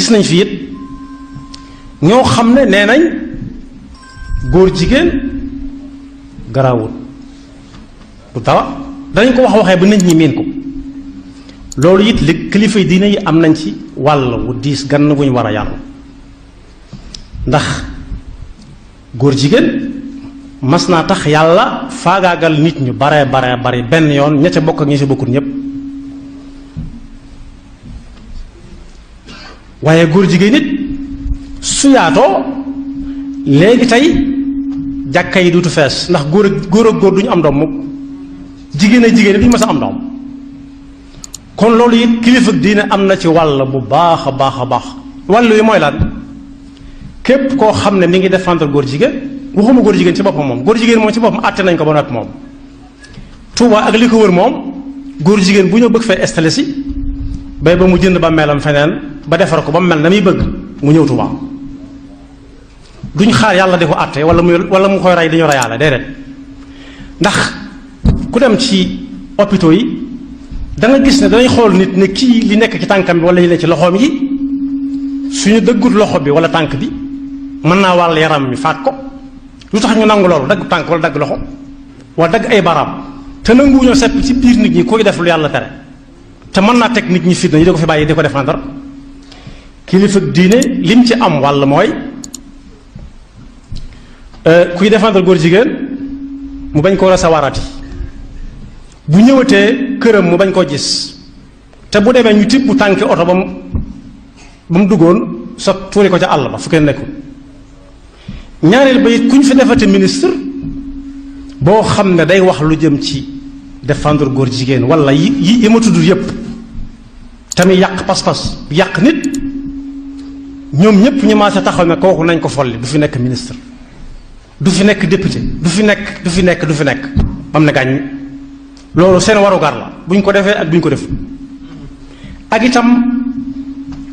gis nañ fi it ñoo xam ne nee nañ góor jigéen garaawul du dara danañ ko waxee ba nit ñi miin ko loolu it li kilifa yi diine yi am nañ ci wàll wu diis gann bu ñu war a yàlla ndax góor jigéen mas naa tax yàlla faagaagal nit ñu bare bari benn yoon ña ca bokk ak ña ca bokkut ñépp waaye góor jigéen nit su yaatoo léegi tey jàkka yi duutu fees ndax góor ak góor duñu am doom mukk jigéen ak jigéen duñu mas a am doom kon loolu it kilifa diine am na ci wàll bu baax a baax wàll wi mooy lan képp koo xam ne mi ngi défendre góor jigéen waxuma góor jigéen ci boppam moom góor jigéen moom ci boppam àtte nañ ko ba noppi moom Tuuba ak li ko wër moom góor jigéen bu ñëw bëgg fay installé si bay ba mu jënd ba melam feneen ba defar ko ba mu mel na muy bëgg mu ñëw Tuuba duñ xaar yàlla di ko àtte wala mu koy rey dañu reyaale déedéet ndax ku dem ci hôpitaux yi da nga gis ne danañ xool nit ne kii li nekk ci tànkam bi wala li nekk ci loxoom yi suñu dëggut loxo bi wala tànk bi mën naa wàll yaram mi faat ko lu tax ñu nangu loolu dagg tànk wala dagg loxo wala dagg ay baraam te nanguwuñoo sepp ci biir nit ñi koy def lu yàlla tere te mën naa teg nit ñi fitna yi di ko fi bàyyi di ko défendre kilifa diine lim ci am wàll mooy kuy défendre góor jigéen mu bañ koo recevoirati bu ñëwatee këram mu bañ koo gis te bu demee ñu tibb bu tànki oto ba mu duggoon sa tuuri ko ca àll ba fu kenn nekkul ñaareel ba it ku ñu fi defati ministre boo xam ne day wax lu jëm ci défendre góor jigéen wala yi ma tudd yépp tamit yàq pas-pas yàq nit ñoom ñépp ñu maa sa taxaw ne kooku nañ ko folli du fi nekk ministre du fi nekk député du fi nekk am na gàññ loolu seen warugar la buñ ko defee ak buñ ko def ak itam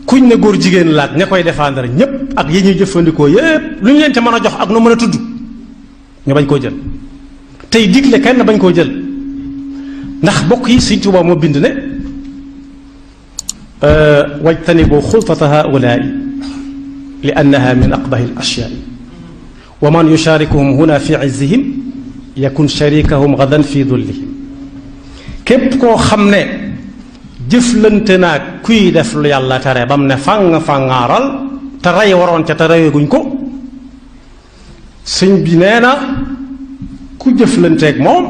kuñ ne góor jigéen laaj ña koy défendre ñépp ak yi ñuy jëfandikoo yépp lu ñu leen ca mën a jox ak nu mën a tudd ñu bañ koo jël tey digle kenn bañ koo jël ndax bokk yi Sëñ Tuubaa moo bind ne wajtanibu xultata haulaai li annaha min aqbahi al ashyaai wa man yusharikuhum huna fi izzihim yakun sharikahum gadan fi dullihim képp koo xam ne jëflante naag kuy def lu yàlla tere ba mu ne fàngaaral te rey waroon ca te reyaguñ ko sëñ bi nee na ku jëflanteeg moom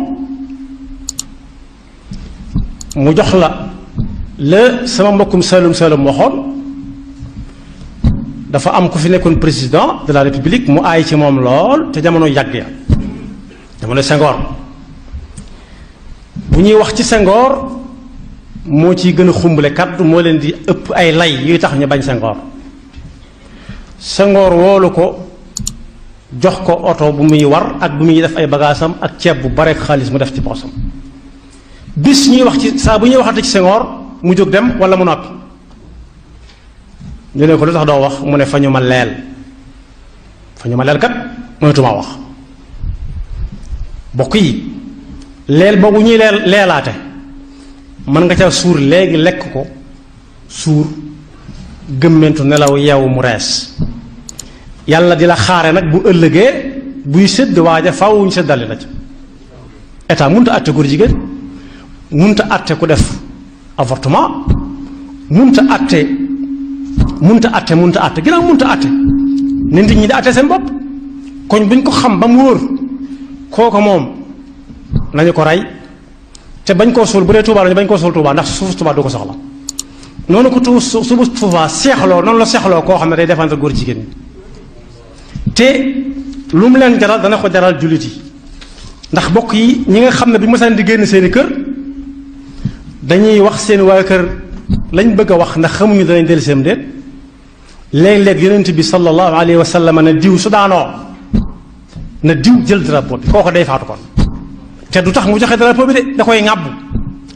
mu jox la sama mbokkum Saalum waxoon dafa am ku fi nekkoon président de la république mu aay ci moom lool te jamono yàgg ya jamono Senghor bu ñuy wax ci Senghor moo ciy gën a xumbale kàddu moo leen di ëpp ay lay yuy tax ñu bañ Senghor woolu ko jox ko oto bu muy war ak bu muy def ay bagaasam ak ceeb bu bare xaalis mu def ci poosam bis ñuy wax ci saa bu ñuy waxante ci Senghor mu jóg dem wala mu noppi ñu ne ko lu tax doo wax mu ne fa ñu ma leel kat mënatuma wax bokk yi leel boobu ñuy leelaate mën nga ca suur léegi lekk ko suur gëmmentu nelaw yeewu mu rees yàlla di la xaare nag bu ëllëgee buy sédd waaja faaw ñu séddale la ci état mënut a àtte góor jigéen mënut a àtte ku def avortement mënut a àtte ginnaaw mënut a àtte ne nit ñi di àtte seen bopp koñ buñ ko xam ba mu wóor kooko moom nañu ko rey te bañ koo suul bu dee Tuubaa lañu bañ koo suul Tuubaa ndax suuf Tuubaa du ko soxla noonu ko suufu Tuubaa seexloo noonu la seexloo koo xam ne day défendre góor jigéen ñi te lu mu leen jaral dana ko jaral jullit yi ndax bokk yi ñi nga xam ne bi mësaan di génn seeni kër dañuy wax seen waa kër lañ bëgg a wax ndax xamuñu danañ dellu seen déet léeg-léeg yonent bi sallallahu alayhi wa sallam ne diw su daanoo na diw jël drapeau bi kooko day faatu kon te du tax mu joxe drapeau bi de da koy ŋàbbu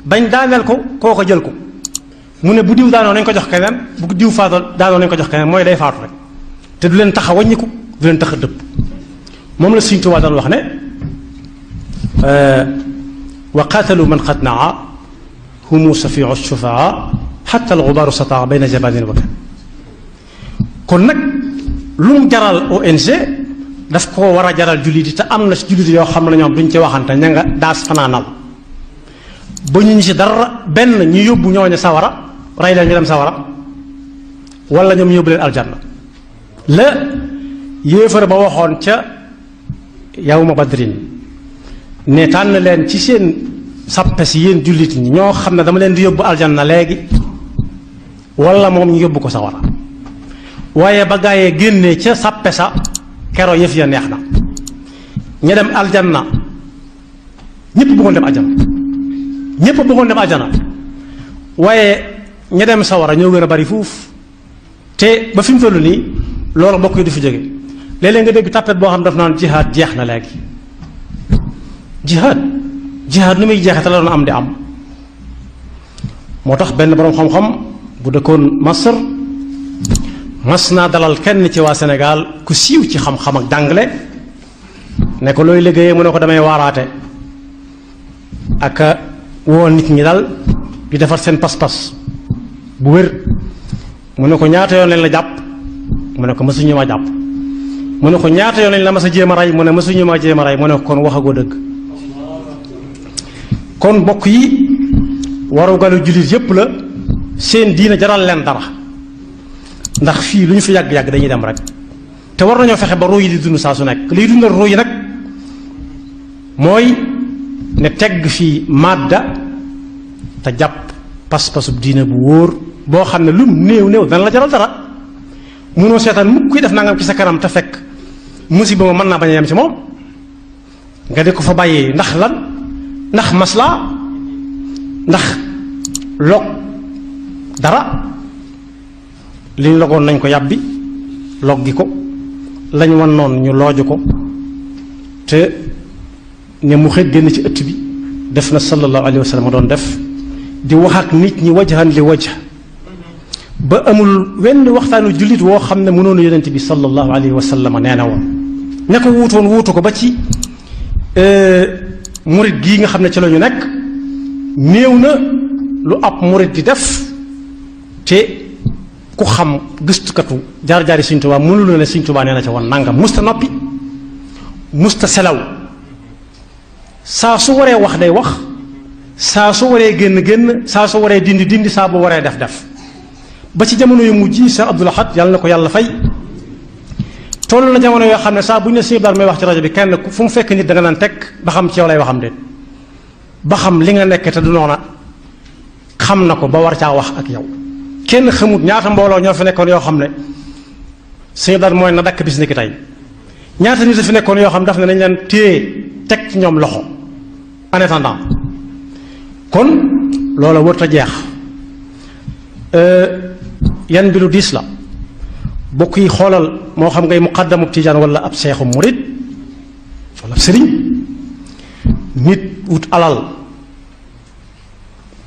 bañ daaneel ko kooko jël ko mu ne bu diw daanoo nañ ko jox keneen bu diw faatoo daanoo nañ ko jox keneen mooy day faatu rek te du leen tax a wàññiku du leen tax a dëpp moom la Sëñ Tuubaa daan wax ne wa qaatalu man qad naa humu safiu shufaa xatta alxubaaru sataa bayna jabanin wa kan kon nag lu mu jaral ONG daf ko war a jaral jullit yi te am na si jullit yoo xam ne ñoom duñ ci waxante ña nga daas fanaanal ba ñu si dara benn ñu yóbbu ñooñu sawara rey leen ñu dem sawara wala ñoom yóbbu leen aljanna la yéefar ba waxoon ca yawma badrin ne tànn leen ci seen sappe si yéen jullit ñi ñoo xam ne dama leen di yóbbu aljanna léegi wala moom ñu yóbbu ko sawara waaye ba gaayee génnee ca sappe sa kero yëf ya neex na ña dem aljanna ñépp bëggoon dem aljanna ñépp bëggoon dem aljanna waaye ña dem sawara ñoo gën a bari fuuf te ba fi mu toll nii loolu bokk yi du fi jóge léeg-léeg nga dégg tàppet boo xam daf naan jihaad jeex na léegi jihaad nu muy jeexee te la doon am di am moo tax benn boroom xam-xam bu dëkkoon Masr mas naa dalal kenn ci waa Sénégal ku siiw ci xam-xam ak jàngale ne ko looy liggéeyee mu ne ko damay waaraate ak woo nit ñi dal di defar seen pas-pas bu wér mu ne ko ñaata yoon lañ la jàpp mu ne ko mësuñu ma jàpp mu ne ko ñaata yoon lañ la mas a jéem a rey mu ne mësuñu ma jéem a rey mu ne ko kon waxagoo dëgg kon bokk yi warugalu jullit yépp la seen diina jaral leen dara ndax fii lu ñu fi yàgg-yàgg dañuy dem rek te war nañoo fexe ba ruu yi di dund saa su nekk liy dundal ruu yi nag mooy ne tegg fii madda te jàpp pas-pasub diina bu wóor boo xam ne lum néew dana la jaral dara munoo seetaan mukk kuy def nangam ci sa kanam te fekk musiba ma mën naa bañ a yem ci moom nga di ko fa bàyyee ndax lan ndax maslaa ndax log dara liñ logoon nañ ko yàbbi log gi ko lañ wan noonu ñu looju ko te ne mu xëj génn ci ëtt bi def na sallallahu alayhi wa sallam doon def di wax ak nit ñi wajhan li wajh ba amul wenn waxtaanu jullit woo xam ne mënoonu yonent bi sallallahu alayhi wa sallam nee na woon ña ko wuutoon wuutu ko ba ci murit gii nga xam ne ci la ñu nekk néew na lu ab murit di def te ku xam gëstukatu jaar-jaari Sëñ Tuubaa mënul ne Sëñ Tuubaa nee na ca woon nangam musta noppi musta selaw saa su waree wax day wax saa su waree génn saa su waree dindi saa bu waree def ba ci jamono yu mujj yi Cheikh Abdoul Ahad yàlla na ko yàlla fay toll na jamono yoo xam ne saa bu ñu ne Sëñ Abdou may wax ci rajo bi kenn fu mu fekk nit da nga naan teg ba xam ci yow lay waxam déet ba xam li nga nekk te du noona xam na ko ba war caa wax ak yow kenn xamut ñaata mbooloo ñoo fi nekkoon yoo xam ne Sëñ Abdou mooy na dakk bis ni ki tey ñaata nit fi nekkoon yoo xam daf ne nañ leen téye teg ci ñoom loxo en attendant kon loola wërta jeex yan bi lu diis la bokk yi xoolal moo xam ngay muqaddamu tijaan wala ab seexu murit wala ab sëriñ nit wut alal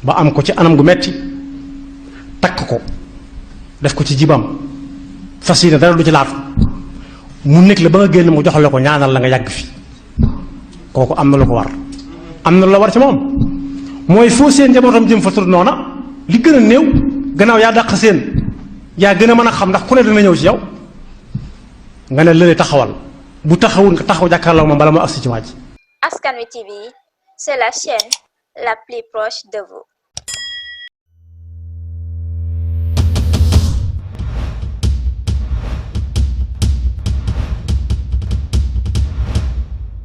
ba am ko ci anam gu metti takk ko def ko ci jibam fas yéene dara du ci laatu mu nekk la ba nga génn mu joxal la ko ñaanal la nga yàgg fi kooku am na lu ko war am na lu la war ci moom mooy foo seen njabootam jëm fa tur noona li gën a néew gannaaw yaa dàq seen yaa gën a mën a xam ndax ku ne dina ñëw ci yow nga ne lële taxawal bu taxawul nga taxaw jàkkaarloo moom bala moo agsi ci waaj. Askan Wi TV, c'est la chaîne la plus proche de vous.